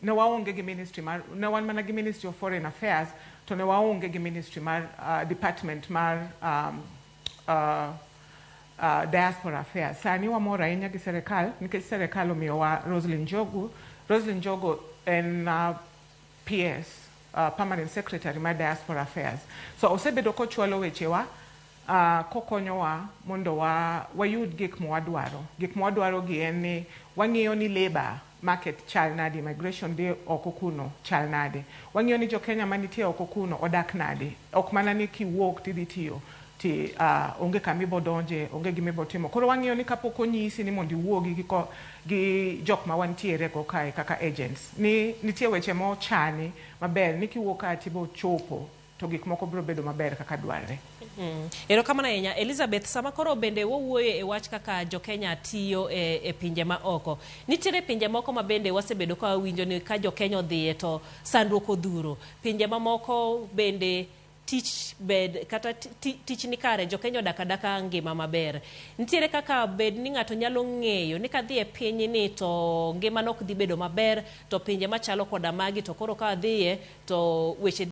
Ne waonge gi ministry mar, ne wan mana gi Ministry of Foreign Affairs, to ne waonge gi ministry mar department mar diaspora affairs. Sani wamor ahinya gi serikal nikech serikal omiyowa Roslyn Njogu. Roslyn Njogu en PS, Permanent Secretary mar Diaspora Affairs. So osebedo kochwalo wechewa kokonyowa mondo wayud gik mwadwaro. Gik mwadwaro gi en ni wang'iyo ni labour market chal nade, migration dhi oko kuno chal nade. Wang'iyo ni jo Kenya manitie oko kuno odak nade. Ok mana ni kiwuok tidhi tiyo ti onge kama ibo donje, onge gima ibo timo. Koro wang'iyo ni kapok onyisi ni mondo iwuogi gi jok ma wantiere go kae kaka agents, ni nitie weche mochani maber ni kiwuok kae tibo chopo to gik moko biro bedo maber kaka dwarre. Erokamano ahinya Elizabeth. Sama koro bende wawuoyo e wach kaka jo-Kenya tiyo e pinje ma oko. Nitiere pinje moko ma bende wasebedo ka wawinjo ni ka jo-Kenya odhiye to sandruok odhuro. Pinje mamoko bende tich bed kata tich ni kare, jo-Kenya odak adaka ngima maber. Nitiere kaka bed ni ng'ato nyalo ng'eyo ni kadhi e piny ni to ngimana ok dhi bedo maber, to pinje machalo koda magi to koro ka adhiye to weche